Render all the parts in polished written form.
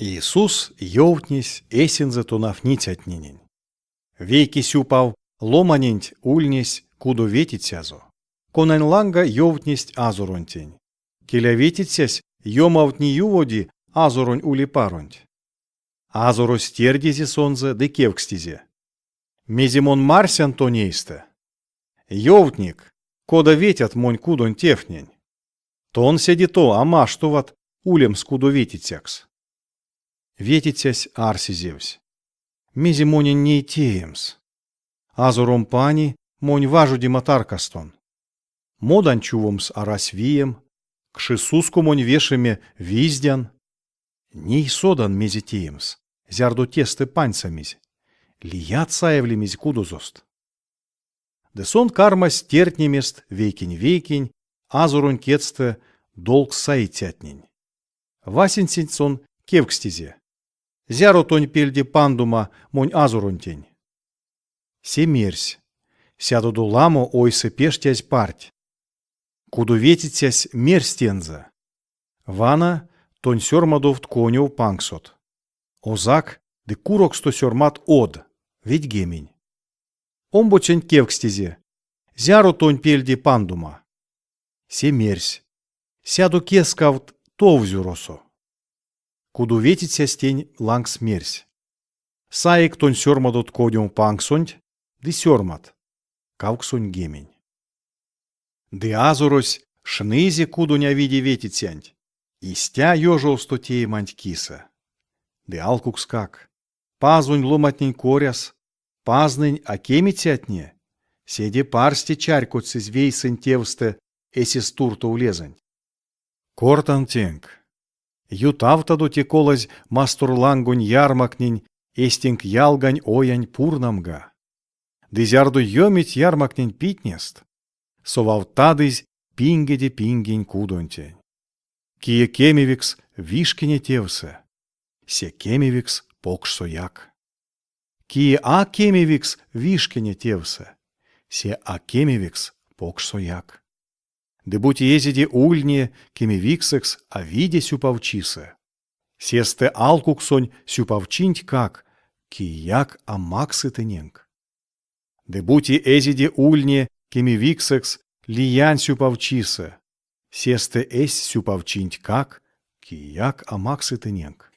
Иисус ёвтнесь Эсензэ тонавтницятненень: Вейке сюпав ломаненть ульнесь кудоветицязо, конань ланга ёвтнесть Азоронтень. Келя ветицясь ёмавтни-юводи Азоронь ули-паронть. Азорось тердизе сонзэ ды кевкстизе: Мезе мон марсян тонь эйстэ? Ёвтник, кода ветят монь кудонь тевтнень? Тон седе тов а маштоват улемс кудоветицякс. Ветицясь арсезевсь: Мезе монень ней теемс? Азором пани монь важодема таркастон. Модань чувомс арась вием, кши сускомонь вешеме виздян. Ней содан, мезе теемс, зярдо тестэ паньсамизь. Лият саевлимизь кудозост. Ды сон кармась тердтнемест вейкень-вейкень азоронь кедьстэ долкс саицятнень. Васенценть сон кевкстизе: Зяро тонь пельде пандома монь азоронтень? Се мерсь: Сядодо ламо ойсэ пештязь парть. Кудоветицясь мерсь тензэ: Вана тонь сёрмадовт конёв панксот. Озак ды куроксто сёрмадт од, ведьгемень. Омбоценть кевкстизе: Зяро тонь пельде пандома? Се мерсь: Сядо кескавт товзюросо. Кудоветицясь тень лангс мерсь: Саик тонь сёрмадот конёв панксонть ды сёрмадт 80. Ды азорось шнызе кудонь а виде ветицянть, истя ёжовсто тееманть кисэ. Ды алкукскак, Пазонь ломантнень коряс, Пазнэнь а кемицятне седе парсте чарькодьсызь вейсэнь тевстэ эсест туртов лезэнть. Кортан тенк, ютавтадо те колазь масторлангонь ярмактнень эстенк ялгань-оянь пурнамга. Ды зярдо ёмить ярмактнень питнест, совавттадызь пингеде пингень кудонтень. Кие кемевикс вишкине тевсэ, се кемевикс покшсояк. Кие а кемевикс вишкине тевсэ, се а кемевикс покшсояк. Ды бути эзиде ульне кемевиксэкс а виде сюпавчисэ, сестэ алкуксонь сюпавчинтькак кияк а максы тыненк. Ды бути эзиде ульне кемевиксэкс лиянь сюпавчисэ, сестэ эсь сюпавчинтькак кияк а максы тыненк.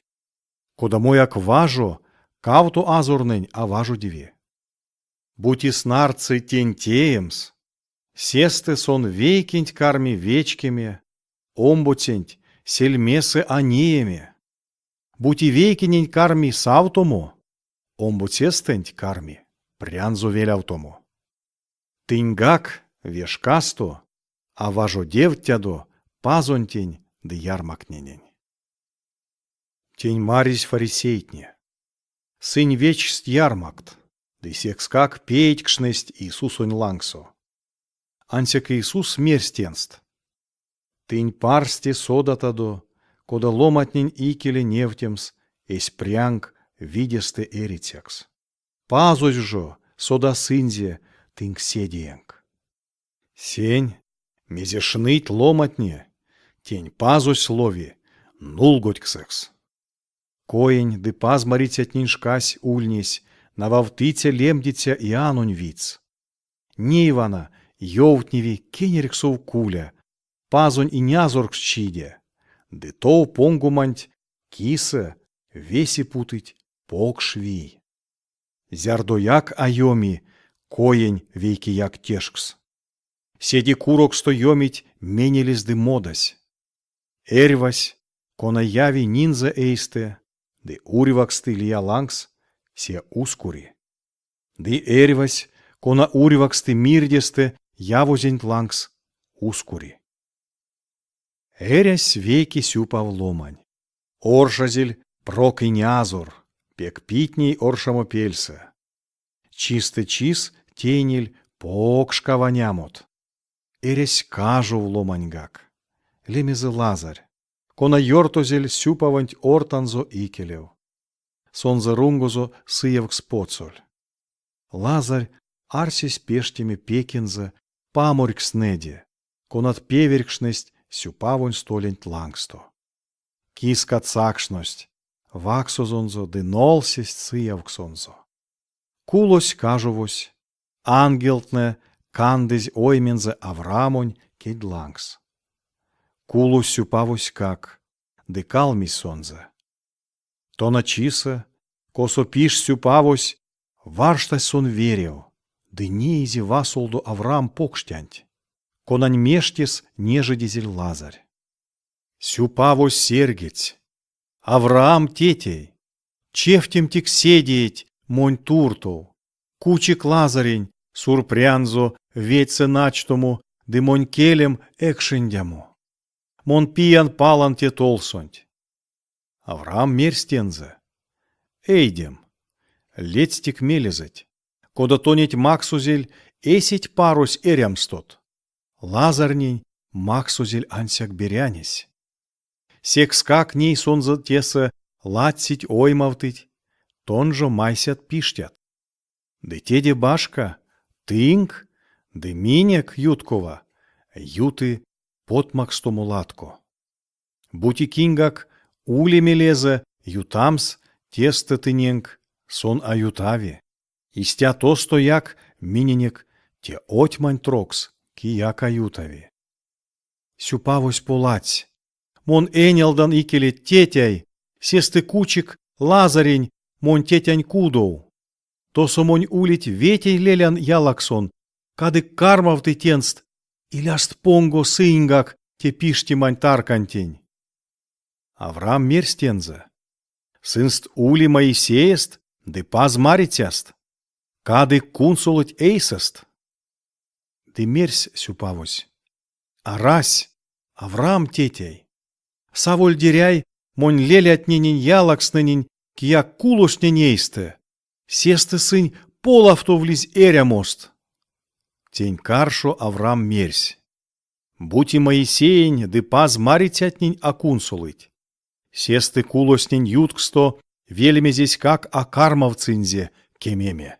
Кодамояк важо кавто азорнэнь а важодеви. Бути снартсы тень теемс, сестэ сон вейкенть карми вечкеме, омбоценть сельмесэ а нееме. Бути вейкенень карми савтомо, омбоцестэнть карми прянзо велявтомо. Тыньгак ве шкасто а важодевтядо Пазонтень ды ярмактненень. Тень маризь фарисейтне. Сынь вечксть ярмакт, ды секскак пеедькшнесть Иисусонь лангсо. Ансяк Иисус мерсь тенст: Тынь парсте содатадо, кода ломантнень икеле невтемс эсь прянк видестэ эрицякс. Пазось жо содасынзе тынк седеенк. Сень, мезе шныть ломантне, тень Пазось лови нулгодьксэкс. Коень ды пазмарицятнень шкась ульнесь нававтыця-лемдиця Иоаннонь видьс. Ней вана ёвтневи кенерьксов куля Пазонь инязорксчиде, ды тов понгоманть кисэ весе путыть покш вий. Зярдояк а ёми коень вейкеяк тешкс. Седе куроксто ёмить менелесь ды модась. Эрьвась, кона яви нинзэ эйстэ ды урьваксты лия лангс, се ускури. Ды эрьвась, кона урьваксты мирдестэ явозенть лангс, ускури. Эрясь вейке сюпав ломань. Оршазель прок инязор, пек питней оршамопельсэ. Чистэ чис тейниль покш каванямот. Эрясь кажов ломаньгак. Лемезэ Лазарь, кона ёртозель сюпавонть ортанзо икелев. Сонзэ рунгозо сыевкс потсоль. Лазарь арсесь пештеме пекензэ паморькстнэде, конат певерькшнесть сюпавонь столенть лангсто. Кискат сакшность. ваксозонзо ды нолсесть сыявксонзо. Кулось кажовось, ангелтнэ кандызь оймензэ Авраамонь кедь лангс. Кулось сюпавоськак, ды калмизь сонзэ. Тоначисэ, косо пижсь сюпавось, варштась сон верев ды неизе васолдо Авраам покштянть, конань мештес нежедезель Лазарь. Сюпавось серьгедсь: Авраам тетяй, чевтемтик седееть монь туртов, кучик Лазарень сурпрянзо ведьсэ начтомо ды монь келем экшендямо. Мон пиян-палан те толсонть. Авраам мерсь тензэ: Эйдем, ледстик мелезэть, кода тонеть максозель эсеть парось эрямстот, Лазарнень максозель ансяк берянесь. Секскак ней сонзэ тесэ ладсить-оймавтыть, тон жо майсят-пиштят. Ды теде башка, тынк ды минек юткова юты потмакстомо латко. Бути киньгак ули мелезэ ютамс тестэ тыненк, сон а ютави. Истя тостояк миненек те отьманть трокс кияк а ютави. Сюпавось поладсь: Мон энялдан икеле тетяй, сестэ кучик Лазарень монь тетянь кудов. Тосо монь улить вете лелян ялаксон, кадык кармавты тенст, иляст понго сыньгак те пиштемань таркантень. Авраам мерсь тензэ: Сынст ули Моисеест ды пазмарицяст. Кадык кунсолыть эйсэст. Ды мерсь сюпавось: Арась, Авраам тетяй, савольдеряй монь лелятненень-ялакстнэнень кияк кулозтнень эйстэ, сестэ сынь полавтовлизь эрямост. Тень каршо Авраам мерсь: Бути Моисеень ды пазмарицятнень а кунсолыть, сестэ кулозтнень ютксто вельмезеськак а кармавтсынзе кемеме.